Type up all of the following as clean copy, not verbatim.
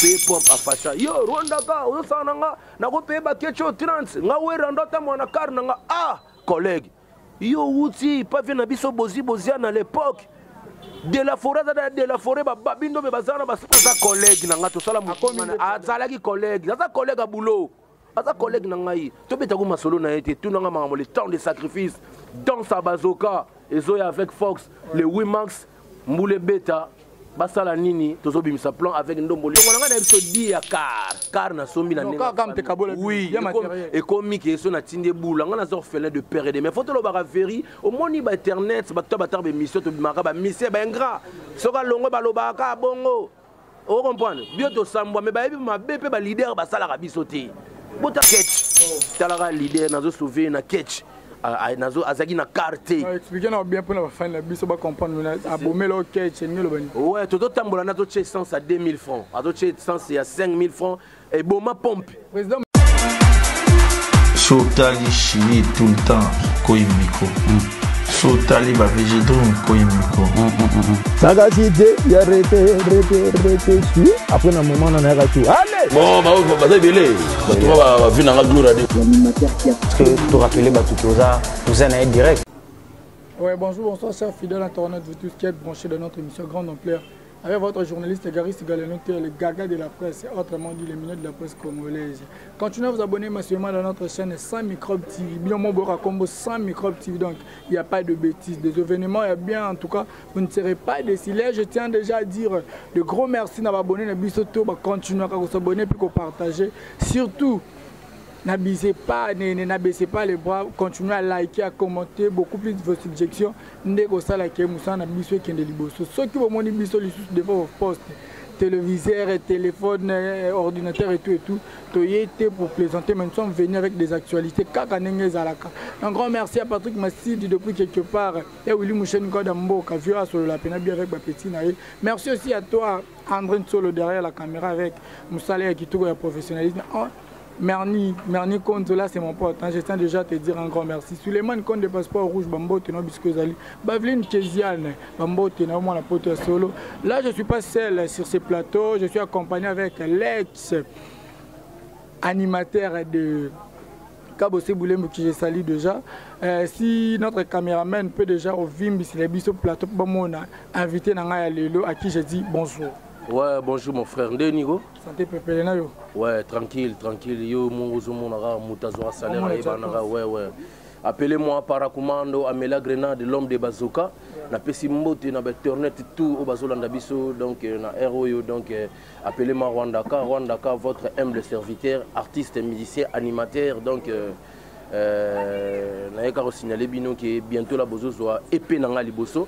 Paye pompe afasha yo Rwandaka ozosala na nga, nakopaye baketch oyo 30 nga wera ndo ata mwana car na nga. Ah collègue, yo wuti pa vie na biso bozi bozia na l'époque de la forêt, aza de la forêt, bababi ndombe bazala na baza collègue na nga, tosala azalaki collègue, aza collègue ya boulot, aza collègue na ngai, tobetako masolo na ye te, tunanga makambo. Le temps de sacrifice, danse à bazoka ezoya avec Fox le 8 mars, mbula ebeta basala nini, tozobimisa plan avec ndombo longo na ngai na biso di ya car car nasombi na ndenge oui, ekomi ke so natindi ebula ngai naza orphelin de père et de mère. Faut tolobaka veri, omoni ba internet, bato bataka baémission, tobimaka bamisie baingrat, soki alongwe balobaka bongo, ocomprendre bio tosambwa, me bayebi mabe mpe baleader basalaka biso te. Bota ketch, talaka leader nazosauve na ketch, azalaki na car te. Explique na bien mpona bafani na biso bacomprendre, abomela o ketch elingi eloba nini? Ouais, tozotambola na azotie essence ya 2000 francs, azotie essence ya 5000 francs, eboma pompe. Président So otali Chili tout le temps koyi micro, so otali bavegedrum koyi micro. Nakati te ya rete rete rete su après na moment na nayaka tu allez. Bon, baza ebele, bato bavi nanga gloire ade. L'animateur qui a Parce que torappeler bato toza toza na ye direct. Ouais, bonjour, bonsoir, chers fidèles internautes, vous tous qui êtes branchés de notre émission Grande Ampleur, avec votre journaliste Gary Galenote, le gaga de la presse, autrement dit le minute de la presse congolaise. Continuez à vous abonner massivement dans notre chaîne Sans Microbe TV. Bien, mon combo Sans Microbe TV, donc il n'y a pas de bêtises. Des événements, il y a bien, en tout cas, vous ne serez pas déçus. Je tiens déjà à dire de gros merci d'avoir abonné, na biso to, continuez à vous abonner puis à partager. Surtout, n'abusez pas, n'abaissez pas les bras, continuez à liker, à commenter, beaucoup plus de vos suggestions. Ndeko sala ke musana na biso ekende liboso. Soki bomoni biso lisusu devant vos postes, téléviseurs, téléphone, ordinateur et tout et tout, toye te pour plaisanter, mais nous sommes venus avec des actualités kaka ndenge ezalaka. Un grand merci à Patrick Massidi depuis quelque part et Willy Mouchen Koda Mboka, vieux à solo la pena bien avec ba petit na ye. Merci aussi à toi André Nsolo derrière la caméra avec Moussale Kitoko ya professionnalisme. Oh, Merni, Merni Konzo, là c'est mon pote, hein. Je tiens déjà à te dire un grand merci. Suleiman Konde, passeport rouge, Bambo, Teno, Bisco Zali. Baveline Keziane, Bambo, Teno, moi la pote solo. Là, je suis pas seul sur ce plateau, je suis accompagné avec l'ex animateur de Kabose Boulembo qui je salue déjà. Si notre caméraman peut déjà au Vimbi, c'est les biso plateau, bon, on a invité Nanga Lelo à qui je dis bonjour. Ouais, bonjour mon frère. Nde Nico? Santé pepele na yo. Ouais, tranquille, tranquille. Yo mon ozo mon ara mutazo salaire Comment et tu banara. Ouais. Appelez-moi Paracommando, Amela Grenade, l'homme de Bazooka. Na pesi mbote na internet tout au Bazolanda biso donc na ROyo donc appelez-moi Rwandaka, Rwandaka votre humble serviteur, artiste, musicien, animateur donc nayeka kosignaler bino ke bientôt la bozozwa épée na nga liboso.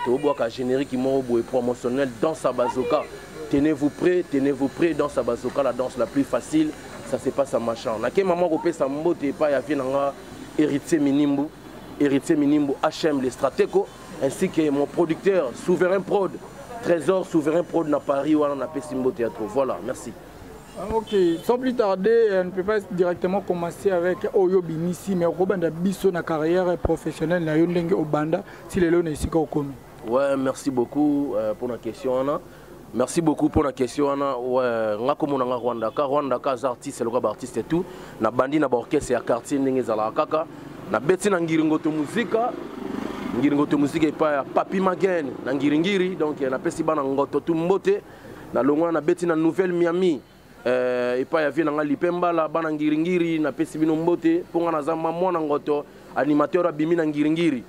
Tobwaka générique moko boye promotionnel dans sa bazooka. Tenez-vous prêts, tenez-vous prêts dans sa bazooka, la danse la plus facile, ça se passe à machin. Nake maman kopesa mbote epai ya vie na nga Héritier Minimbu, Héritier Minimbu HM les Strateco, ainsi que mon producteur Souverain Prod, Trésor Souverain Prod na Paris wana na pesi mbote ya trop. Voilà, merci. Ah, ok, sans plus tarder, on ne peut pas directement commencer avec Oyo Bimisi, mais Robanda Biso na carrière professionnelle na yo ndenge obanda si lelo na esika okomi. Ouais, merci beaucoup pour la question wana. Merci beaucoup pour la question wana. Ouais, nga komona nga Rwandaka, Rwandaka za artiste loka ba artiste et tout. Na bandi na ba orchestre ya quartier ndenge ezalaka kaka. Na beti na ngiringoto muzika. Ngiringoto muzika epa ya Papi Magen na ngiringiri donc na pesi bana ngoto tu mbote. Na longwa na beti na Nouvelle Miami. Epa ya vie na nga Lipembala bana ngiringiri na pesi bino mbote ponga na zamba mwana ngoto animateur abimi na ngiringiri.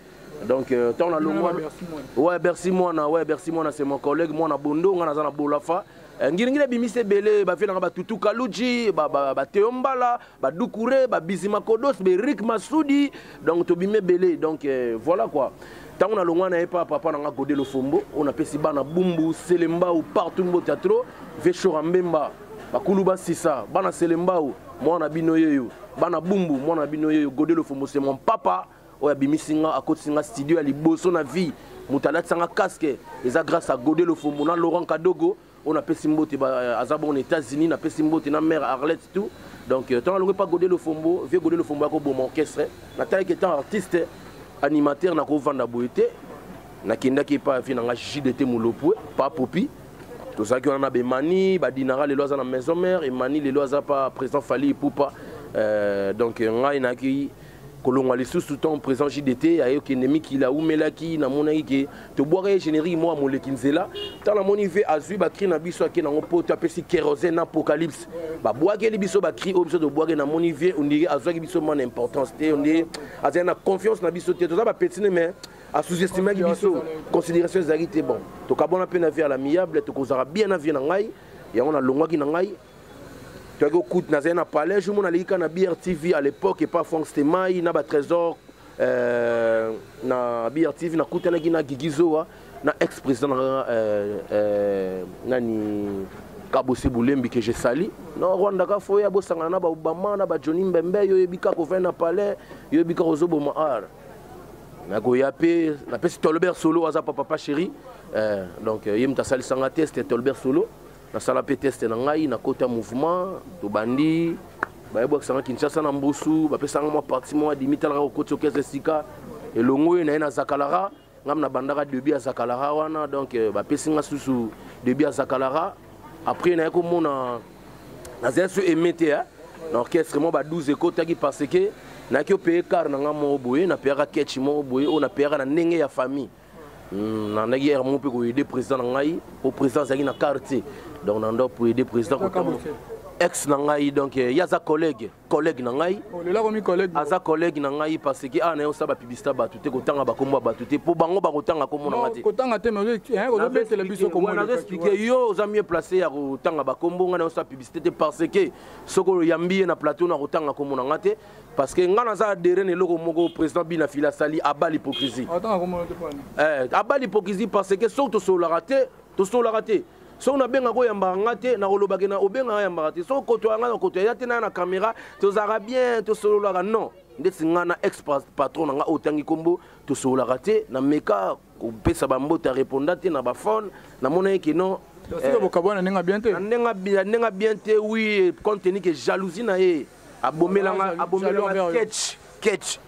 Donc tant na longwa Bercy Mwana. Ouais, Bercy Mwana, ouais, Bercy Mwana c'est mon collègue mwana Bondo nga naza na Bolafa. Ngiringiri abimisi ebele, ba vie na nga ba Tutu Kaluji, ba Théo Mbala, ba Doucouré, ba Bizima Kodos, ba Eric Masudi. Donc tobimi ebele. Donc voilà quoi. Tant na longwa na epa papa na nga Godé Lofombo, on a pesi bana Bumbu, Selemba ou partout mbote ya trop, Veshora Mbemba, bakulu basisa, bana Selembao, mwana bino yeyo, bana Bumbu, mwana bino yeyo, Godé Lofombo c'est mon papa. Oyo abimisi nga, akotisi nga studio ya liboso na vie. Moto alatisa nga casque, eza grâce à Godé Lofombo na Laurent Kadogo. On a pesi mbote ba, aza bon aux États-Unis, na pesi mbote na mère Arlette tout. Donc tant alongwe pas Godé Lofombo, vieux Godé Lofombo ako boma orchestre. Na taille étant artiste animateur na ko vanda boyete. Na kendaki pa vie na nga JDT Mulopwe, pa Popi. Tozalaki wana na baemani badinara. Lelo aza na Maison Mère. Emani lelo aza pa président Fally Ipupa. Donc ngai nayaki kolongwa lisusu ntango président JDT ayokende mikili, awumelaki. Namonaki ke tobwaka ye générique moko ya moleki nzela. Ntango namoni ve azwi bacri na biso, ake nango poto, apesi Kérosène na Apocalypse, babwakeli biso bacri oyo biso tobwaki. Namoni ve ondire azwaki biso mwana importance te, ondire azali na confiance na biso te. Toza bapetits ne, mais asous-estimaki biso, considération ezalaki te. Bon, tokabwana mpe na vie à l'amiable, tokozala bien na vie na ngai. Yango nalongwaki na ngai, toyaki okuta nazali na palais. Jour mo naleki kaka na BRTV à l'époque, epa Frank Stemai na batrésor na BRTV, nakutanaki na Gigi Zoa na ex président na nani, Kabose Bulembi, que je sali no Rwanda ka foya bosangana na baobama na bajoni Mbembe. Yo oyebi kaka ovai na palais, yo oyebi kaka ozoboma art. Nakoya mpe napesi Tolbert Solo, aza pa papa chéri. Donc ye moto asalisanga test, Tolbert Solo. Nasala mpe test na ngai, nakota mouvement. Tobandi, bayebwakisanga Kinshasa na Mbusu, bapesanga mwa parti moko adimi. Talaka kokoti orchestre esika elongo oyo na ye na Zakalara. Ngam na bandaka début ya Zakalara wana. Donc bapesi nga susu début ya Zakalara. Après naye komona nazali so aimé te na orchestre mwa ba 12 ekotaki, parce que nayaki opaye car na nga moko boye, napeyaka ketch moko boye oyo napeyaka na ndenge ya famille. Nandaki ere moko mpe koaider président na ngai, po président azalaki na quartier. Donc nanda koaider président, ex na ngai. Donc ye aza collègue na ngai. Aza collègue na ngai parce que awa na ye osala bapublicité bato te, kotanga bakombo ya bato te, mpo bango bakotanga kombo na nga te. Kotanga te, ozobetela biso. Nazoexpliquer yo, oza mieux placé ya kotanga bakombo. Ngai na osala publicité te, parce que soki oyambi ye na plateau, na kotanga kombo na nga te, parce que ngai naza adhéré na eloko moko président Bina Fili asali, aba l'hypocrisie. Aba l'hypocrisie, parce que soki tosololaka te, tosololaka te. Soki nabengaka, oyambaka nga te, nakolobaki na obengaka, yambaka te. Soki kotoya nga, na kotoya ya te na ya na caméra. Tozalaka bien, tosololaka. Non, ndeti nga na ex patron na nga oyo otangi nkombo, tosololaka te. Na meka kopesa bambote, areponda te na baphone. Namona ye ke non. Bokabwana ndenge bien te. Na ndenge bien te, oui, compte tenu ke jalousie na ye abomelanga, abomelanga ketch ketch.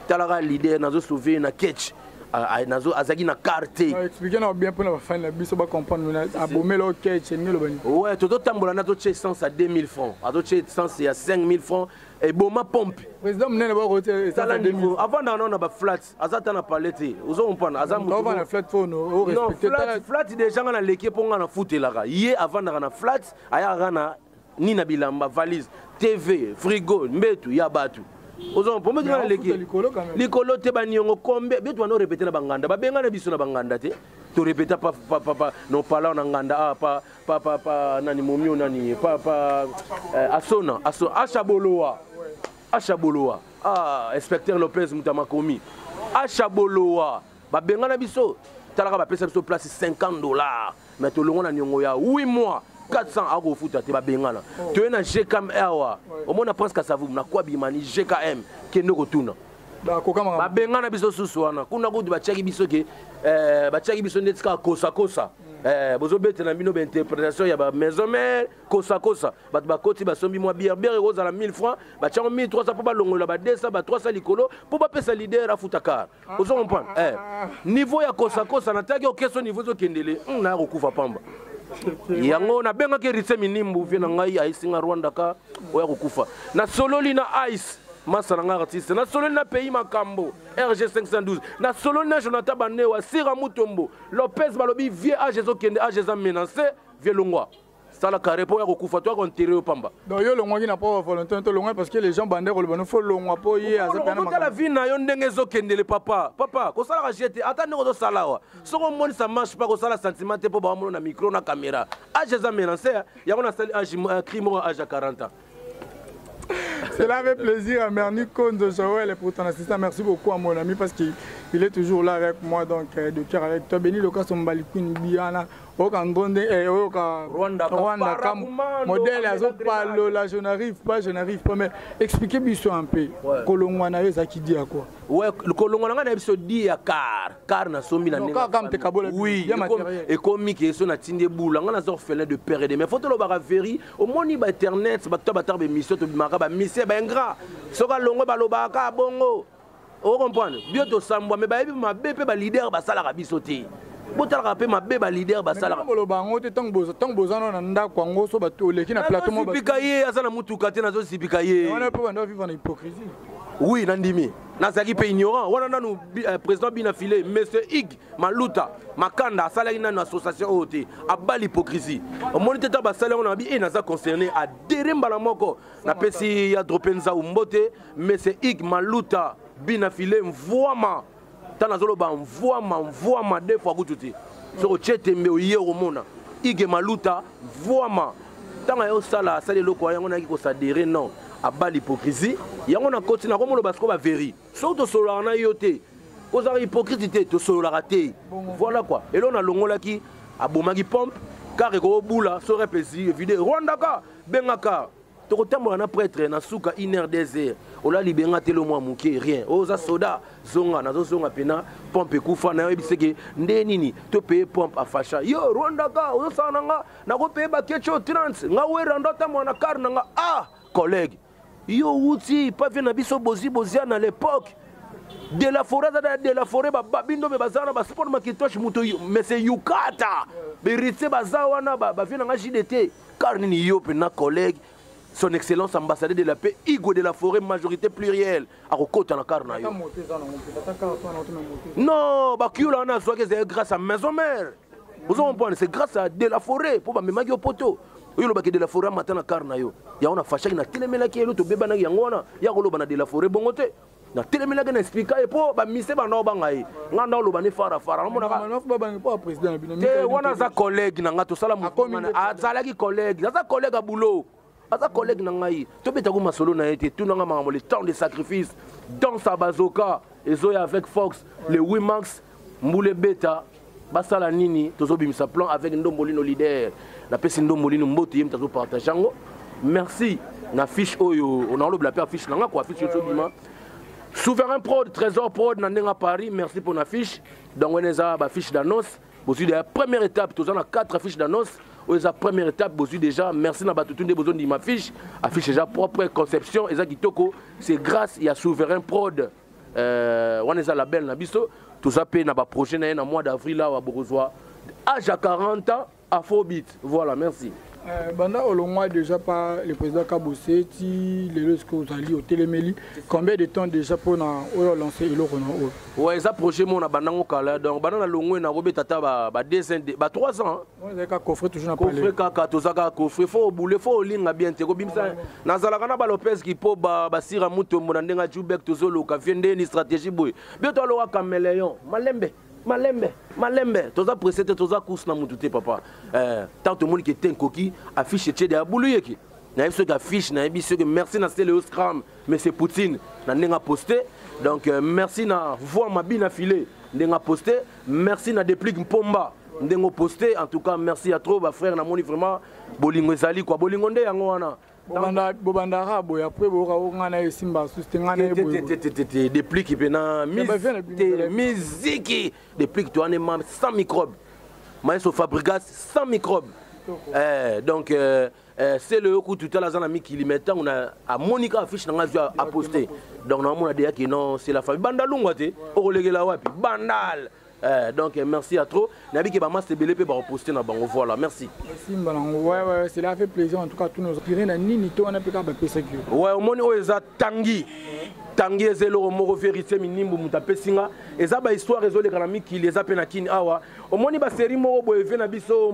Talaka leader, nazosauve na ketch, azalaki na car te. Explique na bien mpona bafani na biso bacomprendre. Abomela ketch, elingi oloba nini? Ouais, tozotambola na azotie essence ya 2000 francs, azotie essence ya 5000 francs, eboma pompe. Président monene. Tala niveau, avandaka nao na baflat, aza ta na palais te, ozo comprendre? Aza na flat, fo non, flat déjà nga naleki mpo nga nafutelaka. Ye avandaka na flat, ayaka na ni na bilamba, valise, TV, frigo, mbetu ya bato. Ozompo mbetu nga naleki likolo te. Baniongo kombe betu wana orépéter na banganda, babengana biso na banganda te. Torépéta pa pa pa pa no pala na nganda ah pa pa pa pa nani momio nani pa pa asona aso Asha Boloa, Asha Boloa, ah, inspecteur Lopez Mutamakomi, Asha Boloa. Babengana biso, talaka bapesa biso place 50 $, mais tolongo na niongo ya 8 mois, 400 akofuta te. Babengana, toye na GKM awa, omona Prince Kasavubu na kwa bimani GKM, kende kotuna. Babengana biso susu wana. Kuna kutu batiaki biso ke batiaki biso ndeti kaka kosakosa. Bozobetela bino bainterprétation ya bamaison mère, kosakosa. Bato bakoti, basombi mwa bière, bière ekozala 1000 francs, batiango 1300 mpo balongola ba 200, ba 300 likolo mpo bapesa leader afuta car. Ozo comprendre? Niveau ya kosakosa nataki okeso, niveau ezokendele naya kokufa pamba. Yango nabengaki Héritier Minimbu, vie na ngai, ayesinga Rwanda ka oya kokufa. Nasololi na Ice, masa na ngai artiste. Nasololi na Pays Makambo, RG 512. Nasololi na Jonathan Banewa, Sira Mutombo Lopez. Balobi: "Vie, age ezokende, age eza menacé. Vie, longwa, sala carré mpo ya kokufa, to ya kontere yo pamba." Donc yo longwaki na propre volonté to longwaki parce que les gens bande koloba no fo longwa mpo ye aza pena? Otala vie na yo ndenge ezokendele. Papa, papa, kosalaka je te, ata ndenge ozosala awa, soki omoni ça marche pas, kosala sentiment te mpo bawamona na micro, na caméra. Age eza menacé, yango nasali age cri moko, age ya 40 ans. Cela fait plaisir à Merni Kondo Joël et pour ton assistant. Merci beaucoup à mon ami parce qu'il est toujours là avec moi. Donc, de cœur avec toi. Béni Loka Sombali Queen Biana. Oka Ndonde, Oka Rwanda, Rwanda, Kam, modèle Azo Palo, là, je n'arrive pas, je n'arrive pas. Mais expliquez biso un peu. Ouais. Kolongwana yo qui dit à quoi? Ouais, kolongwana nga na biso di ya car. Car na sombi na ndenge. Car te kabola. Oui, ekomi ke so na tinde bula nga na zo orphelin de père et de mère. Faut to lobaka vérité. Omoni ba internet, bato bataka baémission, tobimaka bamisie, baingrat. Soki alongwe, balobaka bongo, ocomprendre? Bio tosambwa, me bayebi mabe mpe baleader basalaka biso te. Botalaka mpe mabe baleader basalaka. Boloba yango te ntango boza nano na ndako yango, so bato oleki na plateau. Nazosipika ye, aza na mutuka te, nazosipika ye. Wana mpe banda vivre na hypocrisie. Oui, nandimi, nazalaki mpe ignorant wana nanu. Président bina file, monsieur Ig Maluta Makanda asalaki nanu association oyo te, abali hypocrisie. Omoni te, ta basali yango na babi e naza concerné, adere mbala moko napesi ya drope nzau mbote. Monsieur Ig Maluta bina file mvwama, ntango nazoloba mvwama, mvwama deux fois kutu te. Soki otie tembe, oye okomona Ige Maluta mvwama. Ntango aye osala, asali eloko yango, nayaki kosadere non, abali hypocrisie yango. Nakoti, nakomoloba sikoyo baveri. Soki tosololaka na yo te, kozalaka hypocrite te, tosololaka te, voilà quoi. Eloko nalongolaki, abomaki pompe car ekobula so rep vide Rwanda ka bengaka tokotambola na prêtre na suka une heure, 2 heures, olali benga te, lo mwa moke rien. Oyo oza soda, zonga, nazozonga mpena pompe ekufa. Nayebi seke nde nini topeye pompe. Afasha yo Rwanda ka ozosala na nga, nakopeye bakecho 30 nga wera ndo atambola na car na nga. Ah, collègue, yo wuti pa vie na biso bozi bozia na l'époque de la forêt, aza de la forêt, babindo me baza wana, basport makintosh moto mese yukata berite baza wana, bavie na nga JDT car nini yo mpena collègue. Son excellence ambassadeur de la paix Igo de la forêt, majorité plurielle, akokota na car na yo. Non, bakiola wana azwaki, ezali grâce à maison mère. Ozo comprendre, c'est grâce à de la forêt mpo bamemaki yo poto. Oyo olobaki de la forêt amata na car na yo, yango nafashaki, natelemelaki elo, tobebanaki yango wana ya koloba na de la forêt bongo te. Natelemelaki na explika ye mpo bamise banda obanga ye, nga nda oloba ne farafara namonaka te. Wana aza collègue na nga, tosala, azalaki collègue, aza collègue ya boulot, aza collègue na ngai, tobetako masolo na ye te. Tunanga makambo le temps de sacrifice, danse ya bazoka ezoya avec Fox le 8 mars, mbula ebeta basala nini. Tozobimisa plan avec Ndombolino leader. Napesi Ndombolino mbote, ye moto azopartage yango. Merci na fiche oyo naolobela mpe affiche na nga ko affiche ezobima Souverain Prod, Trésor Prod na ndenge Paris. Merci pour na fiche. Donc wana eza bafiche d'annonce bozwi déjà première étape. Toza na 4 affiches d'annonce, oyo eza première étape bozwi déjà. Merci na bato tu nde bozondima affiche. Affiche eza propre, conception eza kitoko, c'est grâce ya Souverain Prod. Wana eza label na biso, toza mpe na baprojet na ye na mois d'avril awa bokozwa âge ya 40 ans, afrobeat. Voilà, merci. Banda olongwa déjà par le président Kabose ti lelo, est-ce que ozali otelemeli combien de temps déjà mpona oyo lancé eloko na oyo? Ouais, eza projet mo na bandango kala. Donc banda na longwe, nakobeta ata ba 2 ans, ba 3 ans. Ezali kaka coffret toujours na coffret kaka, toza kaka coffret. Fo obule, fo olinga bien te kobimisa. Nazalaka na balopez kipo, basira mutombo na ndenge jubek, tozoluka vie ndeni stratégie boye bio, toloka caméléon, malembe malembe malembe. Toza pressé te, toza course na mutu te, papa. Tant tomoni ke te nkoki affiche etie de abulu yeki, nayebi soki affiche, nayebi soki. Merci na Steleo Scram, mais c'est Poutine na ndenge aposte. Donc merci na Voix Mabina Filet ndenge aposte, merci na Déplique Mpomba ndenge oposte. En tout cas, merci à trop bafrère. Namoni vraiment bolingo ezali quoi, bolingo nde yango wana. Bobandaka boye, après boyoka nga na esimba susu te, nga na ye. Déplique mpena miziki, Déplique to wana sans microbe, maestro Fabrigas sans microbe. Donc c'est le kutu tala aza na mikili, mais ntango amoni kaka affiche na nga azwi aposte. Donc naomona deya ke non, c'est la famille. Banda lungwa te, okolekela wapi bandal. Donc merci à trop. Nabi ke bamasta ebele mpe bakoposte na bango. Voilà, merci. Simba nango, ouais, cela fait plaisir en tout cas, tous nos inspiré na nini to wana mpe kaka bapesaki yo. Ouais, omoni oyo eza tangi tangi, eza eloko moko vérité minimbu moto apesi nga. Eza bahistoire ezoleka na mikili, eza mpe na kini awa. Omoni basérie moko boye ve na biso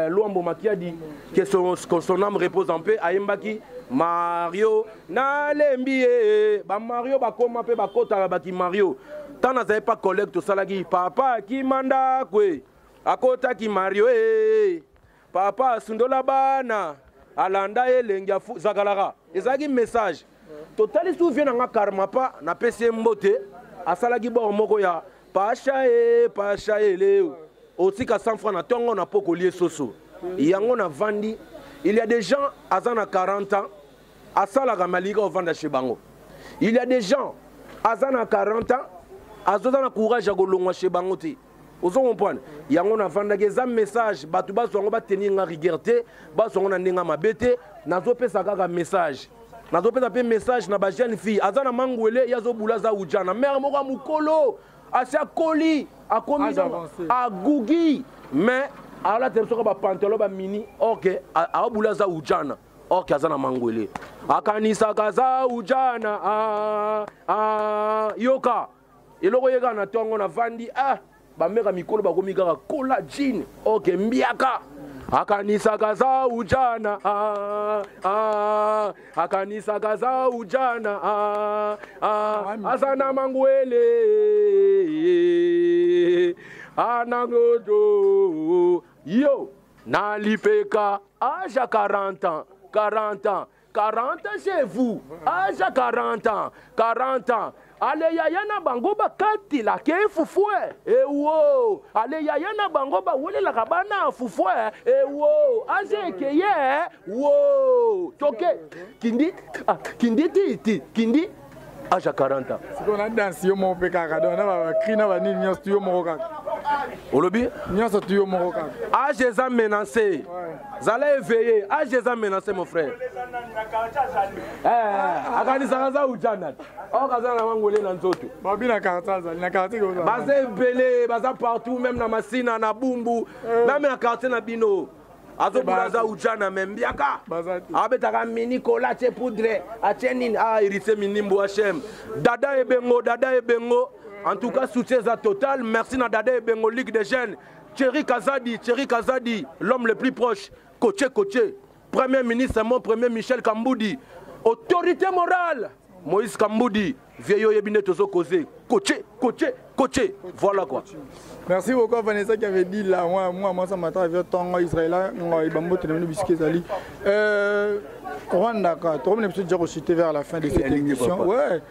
Lwambo Makiadi, que son âme repose en paix, ayembaki Mario nalembi ye. Bamario bakoma mpe bakotaka baki Mario. Ntango nazali pa collègue, tosalaki papa akima ndako e akotaki Mario e papa asundola bana alanda elengi afu zakalaka. Ezalaki message totali su vie na nga karma pa napesi ye mbote. Asalaki bor moko ya pasha e pasha eleo otika 100 francs na ntongo na poko olie soso yango navandi. Il y a des gens aza na 40 ans, asalaka malika ovanda chez bango. Il y a des gens aza na 40 ans, azoza na courage ya kolongwa chez bango te. Ozo comprendre yango navandaki. Eza message, bato bazwa yango, batenir nga rigueur te, bazwa yango na ndenge mabe te. Nazopesa kaka message, nazopesa mpe message na bajeune fille aza na mangwele, ye azobula, aza ujana mare moko ya mokolo. Asi akoli, akomi agugi, mais alata biso ba pantalon ba mini, ok, aobula za ujana. Ok, aza na mangwele. Akanisaka za ujana. Ah, ah, yoka. Eloko yeka na tongo na vandi, ah, bameka mikolo bakomi kaka kola jean. Ok, mbiaka. Akanisaka za ujana. Ah, ah, akanisaka za ujana. Ah, ah, aza na mangwele. Anangodo. Yo. Nalipeka, âge à 40 ans, 40 ans, 40 ans chez vous, âge à 40 ans, 40 ans. Ale yaya na bango bakatila ke fufue, ewo. Ale yaya na bango bawelelaka bana fufue, ewo. Âge ekeye, wo. Toke, kindi, ah, kindi titi, kindi. Âge à 40 ans. C'est qu'on a dansé yo moko kaka, donc na ba cri na ba nini nyonso yo moko kaka. Olobi? Nyonso tu yo moko kaka. Âge eza menacé. Zala éveillé, âge eza menacé mon frère. Eh, akanisaka za ujana. Or aza na mangolé na nzoto. Babi na quartier azali, na quartier ko. Baza ebele, baza partout même na Masina, na Bumbu, même na quartier na bino. Azobula za ujana me mbiaka. Abetaka mini kola atie poudre, atie nini, ah héritier minimbo HM. Dada Ebengo, Dada Ebengo. En tout cas soutien za total. Merci na Dada Ebengo Ligue des Jeunes. Thierry Kazadi, Thierry Kazadi, l'homme le plus proche. Coaché, coaché. Premier ministre, mon premier Michel Kamboudi. Autorité morale. Moïse Kamboudi, vieillot yebine tozo causé. Coaché, coaché, coaché. Voilà quoi. Merci beaucoup à Vanessa qui avait dit là, moi, ça m'a traversé tant Israël, moi, Ibambo, tu n'as pas biscuit, Zali. Rwanda, quoi. Tu as déjà rechuté vers la fin de cette émission. Ouais.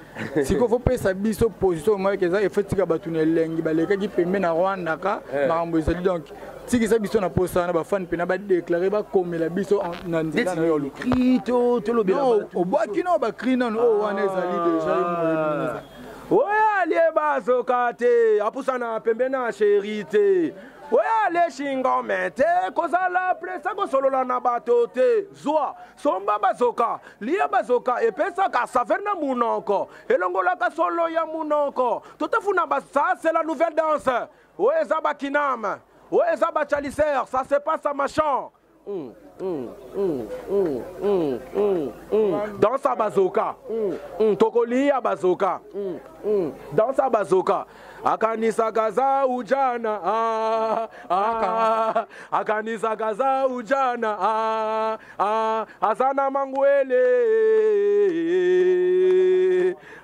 Si il faut payer sa bise opposition, moi, que ça, il faut que tu aies lengi, bah, les gars qui paient na Rwanda, quoi, Marambo, Zali, donc, si ça biso na posa na ba fan pe na ba déclarer ba komela biso na nzela na yo lu. Cri to to lobela. Non, au bois qui non ba cri non, oh wana ezali déjà yo mo. Oya le bazoka te, apusana pembe na chéri te. Oya le shingome te, kozala presa kosolola na bato te. Zwa, somba bazoka, lia bazoka epesaka saveur na munoko. Elongolaka solo ya munoko. Totafuna ba ça c'est la nouvelle danse. Oya eza bakinam. Oya eza bachaliseur, ça se passe à Machan. Danse à bazoka. Tokolia bazoka. Danse à bazoka. Akanisa gaza ujana. Ah, ah. Akanisa gaza ujana. Ah, ah. Azana mangwele.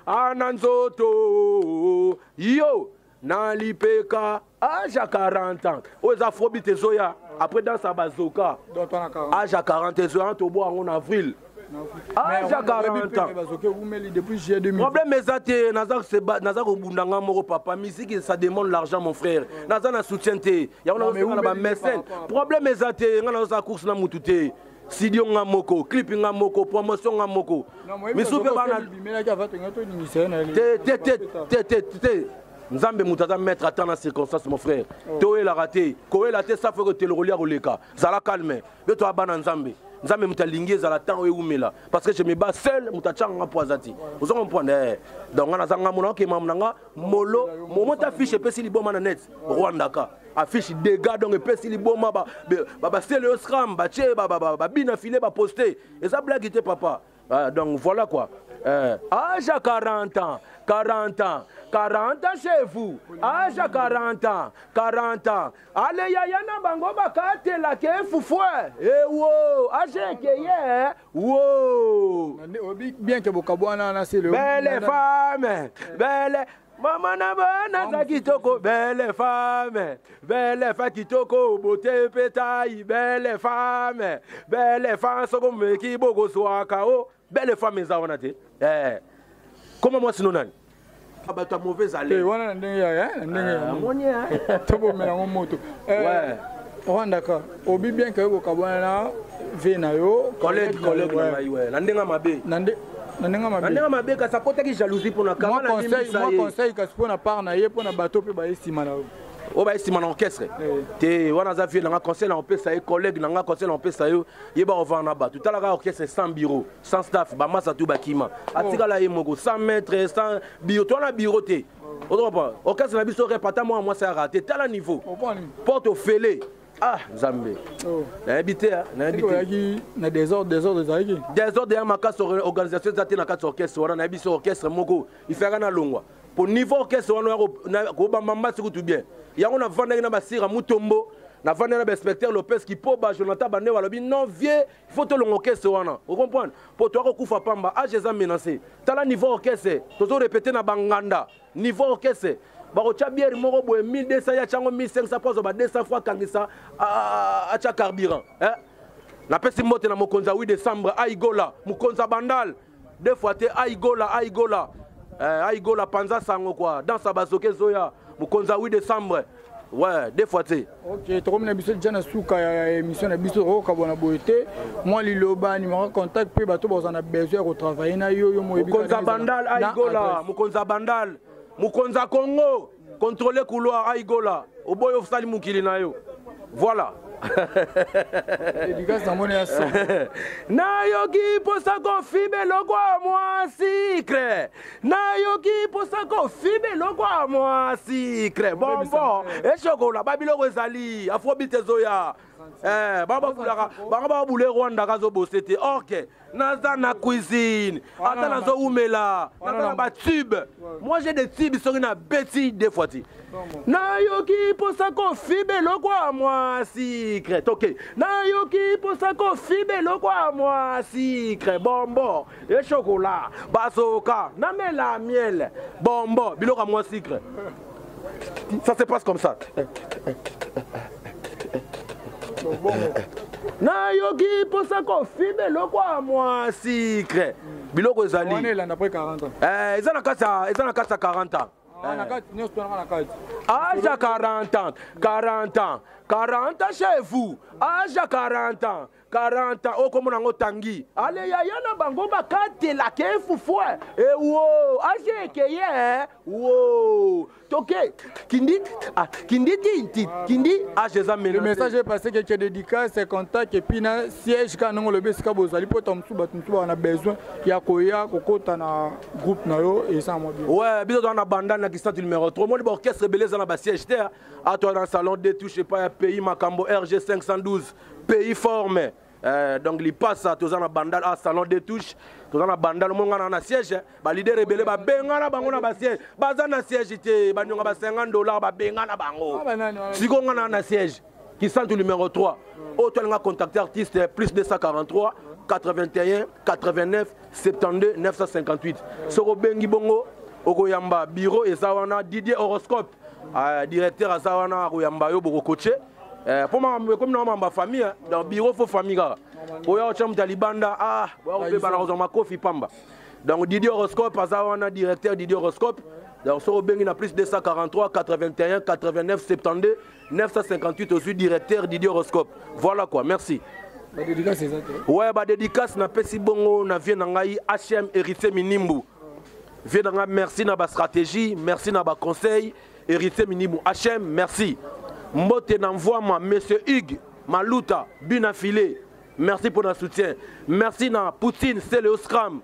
Ananzoto. Yo. Nalipeka. Âge à 40 ans. Aux afrobeats zoya. Après dans sa bazoka. Âge à 40 ans, au bois en avril. Âge à 40 ans. Problème ezate naza kobundanga moko papa, musique ça demande l'argent mon frère. Naza na soutien te. Ya ona na ba mécène. Problème ezate nga naza course na mutu te. Studio nga moko, clip nga moko, promotion nga moko. Misupe bana te te te te te. Nzambe mutata mettre à temps la circonstance mon frère. Toé la raté, Koé la tête ça fait que te le relia roleka. Zala calme. Be toi bana Nzambe. Nzambe muta lingi zala temps e umela parce que je me bats seul muta changa poazati. Vous comprenez? Donc on a zanga mona ke mamnanga molo momo ta fiche pesi liboma na net Rwanda ka. Affiche dégâts donc pesi liboma ba ba ba sele scram ba che ba ba ba bina filet ba poster. Et ça blague était papa. Ah, donc voilà quoi. Âge à 40 ans, 40 ans, 40 ans chez vous. Âge à 40 ans, 40 ans. Allez, yaya na bango bakate la ke fufue. Eh wo, âge ke ye, wo. Bien que bokabwana na c'est le Belle femme, belle Maman na bana za kitoko, belle femme, belle femme kitoko, beauté pétaille, belle femme, belle femme soko meki boko swaka o, belle femme eza wana te. Eh. Comment moi sinon nani? Ah bah toi mauvaise haleine. Eh wana ndenge ya, hein, ndenge ya. Moni hein. Tobo mela ngo moto. Ouais. Rwanda ka obi bien que bokabwana na vie na yo, collègue, collègue na ngai, ouais. Na ndenga mabe. Na nde na ndenga mabe. Na ndenga mabe ka sa kota ki jalousie pona Moi kama na conseil, limbisa moi ye. conseil kasi pona part na ye, pona bateau pe ba esima na yo. Oyo baye nsima na orchestre te, wana aza vie na nga. Conseil na opesa ye, collègue na nga, conseil na opesa yo, yeba ovanda na bato. Talaka orchestre sans bureau, sans staff, bamasa tu bakima, atikala ye moko, sans maître, sans bureau. To wana bureau te, ozokomprendre? Orchestre na biso rep, ata mwana mwasi ayaka te. Tala niveau porte ofele. Ah, Nzambe, nayebi te, nayebi te. Na désordre, désordre ezalaki. Désordre ya makasi. Organisation eza te na kati ya orchestre wana. Nayebi so orchestre moko ifeka na longwa po niveau orchestre wana kobamba mbasi kutu bien. Yango navandaki na basira Mutombo, navandaki na bainspecteur Lopez Kipoba, Jonathan Bande, balobi: "Non vieux, il faut tolonga orchestre wana." Ocomprendre? Po toya kokufa pamba, age eza menacé. Tala niveau orchestre, tozorépéter na banganda. Niveau orchestre, bakotya bière moko boye 1200, ya tyango 1500 mpo azwa ba 200 fois, akangisa, atya carburant. Napesi mbote na mokonzi ya 8 décembre, Aigola, mokonzi ya Bandal, deux fois te. Aigola, Aigola, Aigola, panza sango quoi, danse bazoke ezoya, mokonzi ya 8 décembre, ouais, deux fois te. Ok, tokomi na biso déjà na suka ya émission na biso. Tokokabwana boye te, mwa liloba, numéro contact, mpe bato bazala na besoin ya kotravailler na yo, yo moyebi. Mokonzi ya Bandal, Aigola, mokonzi ya Bandal, mokonzi ya Congo, contrôle couloir, Aigola, oboyi, osali mokili na yo, voilà. Dédicace namoni ya sa. Nayoki mposa kofiba eloko ya mwa sucre, nayoki mposa kofiba eloko ya mwa sucre, bonbon echocolat, babiloko ezali afrobeat ezoya. Bango babulaka, bango babule Rwanda kazobose te. Orke naza na cuisine, ata nazowumela, naza na batube. Moi, j'ai des tubes. Soki nabeti deux fois ti, nayoki mposa kofiba eloko ya mwa sucre, toke. Nayoki mposa kofiba eloko ya mwa sucre, bonbon e chocolat, basoka namela miel, bonbon, biloko ya mwa sucre. Ça se passe comme ça. Nayoki mposa kofiba eloko ya mwa sucre, biloko ezali. Wana elanda après 40 ans. Eza na kati, eza na kati ya 40 ans. Ah, na kati nyonso twanaka na kati. Âge à 40 ans, 40 ans, 40 ans chez vous, âge à 40 ans, 40 ans, okomona yango tangi. Ale yaya na bango bakatelaka efufu ewo, âge ekeye wo, toke kindi, ah, kindi tinti kindi, âge eza. Le message est passé. Quelques dédicaces, contact, et puis na siège ka ndenge olobi, esika bozali, mpo ta mosusu bato mosusu baka na besoin ya koya kokota na groupe na yo, esala mwa bien. Ouais, biso toza na Bandal, na Kisantu numéro 3. Omoni baorchestre ebele eza na basiège te. Atoa na salon de touche epai ya pays Makambo RG 512 pays forme. Donc lipasa, toza na Bandal, a salon de touche, toza na Bandal. Omoni nga na siège, baleader ebele babengana bango na basiège, baza na siège te, banionga ba 50 $, babengana bango. Sikoyo nga na siège Kisantu numéro 3. Oyo toalinga contacter artiste, plus 243 81 89 72 958. Soki obengi bongo, okoyamba bureau eza wana, Didier Horoscope, directeur aza wana, akoyamba yo, bokokoche mpo makambo ekomi na mambo ya famille. Donc bureau faut famille kaka oya otya moto ya libanda, ah, boya kobebana, kozwa makofi pamba. Donc Didier Horoscope aza wana, directeur Didier Horoscope. Donc soki obengi na plus 243 81 89 72 958, ozwi directeur Didier Horoscope. Voilà quoi, merci. Badédicace eza te? Ouais, badédicace napesi bongo na vie na ngai Héritier Minimbu, vie na ngai, merci na bastratégie, merci na baconseil, Héritier Minimbu merci. Mbote na mvwama, monsieur Hugues Maluta Bina Filé, merci pour notre soutien. Merci na Poutine Célio Scram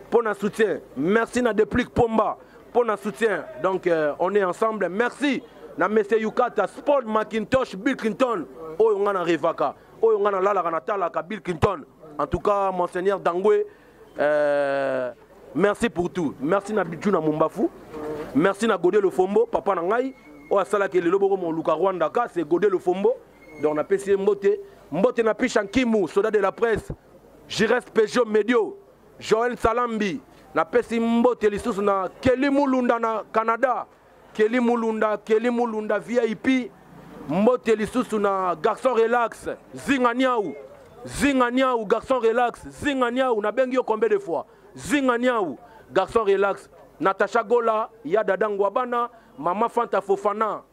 pour notre soutien. Merci na Deplique Pomba pour notre soutien. Donc on est ensemble. Merci na monsieur Yukata Sport Macintosh Bill Clinton, oyo nga na revaka, oyo nga na lalaka na talaka Bill Clinton. En tout cas, monseigneur Dangwe, merci pour tout. Merci na Bijou na Mumbafu, merci na Godé Le Fombo, papa na ngai oyo asalaki lelo boko moluka Rwanda ka, c'est Godé Le Fombo. Donc napesi ye mbote. Mbote na Pisha Nkimu, soldat de la presse, Jires Peugeot Medio, Joël Salambi. Napesi mbote lisusu na Keli Mulunda na Canada, Keli Mulunda, Keli Mulunda VIP. Mbote lisusu na garçon relax, Zinga Niau, Zinga Niau, garçon relax, Zinga Niau, nabengi yo combien de fois, Zinga Niau, garçon relax. Natacha Gola ya Dada Ngwabana, mama Fanta Fofana,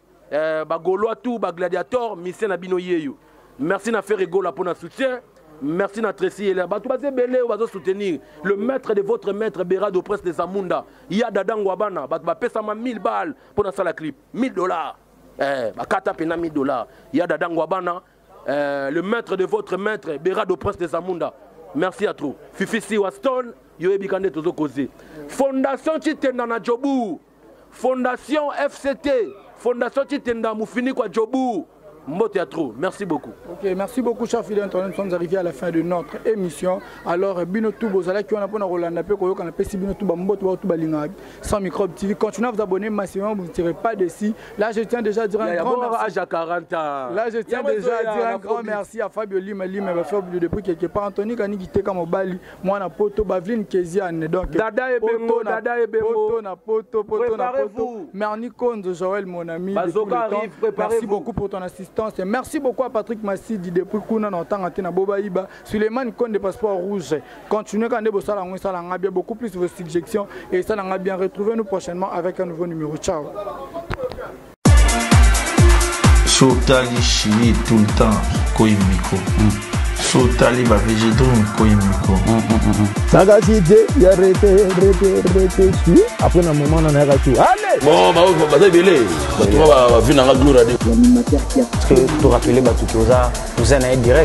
bagaulois tout, bagladiator, mission na bino yeyo. Merci na Ferre Gola pour notre soutien. Merci na Tracy Elia, bato baza ebele oyo bazosoutenir le maître de votre maître Berado Presse des Amunda ya Dada Ngwabana. Bato bapesama 1000 balles mpo nasala clip, 1000 $. Eh, bakata pena 1000 dollars. Ya Dada Ngwabana, le maître de votre maître, Berado Prince de Zamunda. Merci à trop. Fifi Siwa Stone, yoyebi kande tozo causer. Fondation Chitenda na Jobu. Fondation FCT. Fondation Chitenda Mufini kwa Jobu. Mbote à trop. Merci beaucoup. Ok, merci beaucoup, chers fidèles internautes. Nous sommes arrivés à la fin de notre émission. Alors, bino tout bozala qui on a pour Rolanda pe koyoka na pesi bino tout ba mbote ba tout balinga sans microbe TV. Continuez à vous abonner massivement, vous ne tirez pas d'ici. Là, je tiens déjà à dire un grand merci. Âge à 40 ans. Là, je tiens déjà à dire un grand merci à Fabio Lima Lima, va faire depuis quelque part. Anthony Kani qui comme Bali, moi na poto Bavline Keziane. Donc Dada Ebengo, Dada Ebengo. Poto na poto, poto na poto. Merni Konzo Joël mon ami. Bazoka arrive, préparez-vous. Merci beaucoup pour ton assistance. Merci beaucoup à Patrick Massidi depuis Kuna na tanga te na Bobaïba, Suleiman Konde passeport rouge. Continuez quand vous sala ngwe sala bien beaucoup plus vos suggestions et ça nga bien. Retrouvez-nous prochainement avec un nouveau numéro. Ciao. Sotali Chili tout le temps koi micro. Sotali ba VG koi micro. Nakati te ya rete rete rete su après na moment na nayaka tu allez. Bon ba baza ebele bato ba ba vi nanga gloire parce que to rappeler bato toza na ye direct.